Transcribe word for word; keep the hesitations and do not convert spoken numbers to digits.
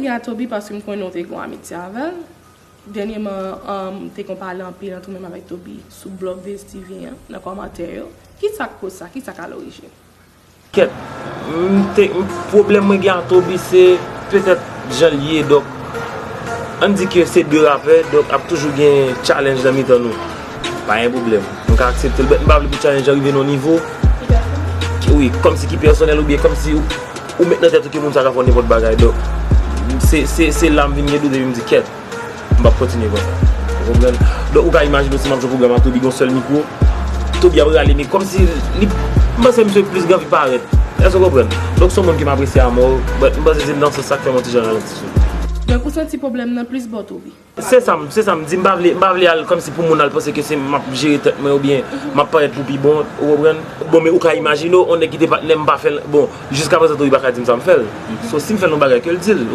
Gen a Toby paske m konnen w te gen yon amitye avè l. Dènyèman, um, te gen pale anpil ant ou menm avèk Toby sou blòg Vez T V an, nan kòmantè yo. Ki sa k koz sa? Ki sa k alorijin? Kèt, m te, m, pwoblèm mwen gen ak Toby se petèt jan l ye, donk, ann di ke se de rapè, donk ap toujou gen challenge nan mitan nou. Pa gen pwoblèm. M ka aksepte l, but m pa vle pou challenge an rive nan yon nivo, ki, wi, kòmsi ki pèsonèl oubyen kòmsi ou, ou met nan tèt ou ke moun sa ka fè w nenpòt bagay. Donk, se, se, se la m vin gen dout epi m di, kèt, m p ap kontinye konsa. Ou konprann? Donk, ou ka imajine w si m ap jwe pwogram ak Toby, gen yon sèl mikwo, Toby ap rale, men kòmsi li, m panse misye plis gen anvi parèt. Èske w konprann? Donk, se yon moun ke m apresye amò, but m panse se nan sans sa k fè m yon ti jan ralanti sou li. Donk, ou santi pwoblèm nan plis bò Toby? Se sa m, se sa m di, m pa vle, m pa vle al kòmsi pou moun al panse ke se m ap jere tèt mwen oubyen m ap parèt pou pi bon, ou konprann? Bon, men ou ka imajine w, yon nèg ki te patnè m pa fè l, bon, jiskaprezan tou, li pa ka di m sa m fè l. So, si m fè l yon bagay, ke l di l.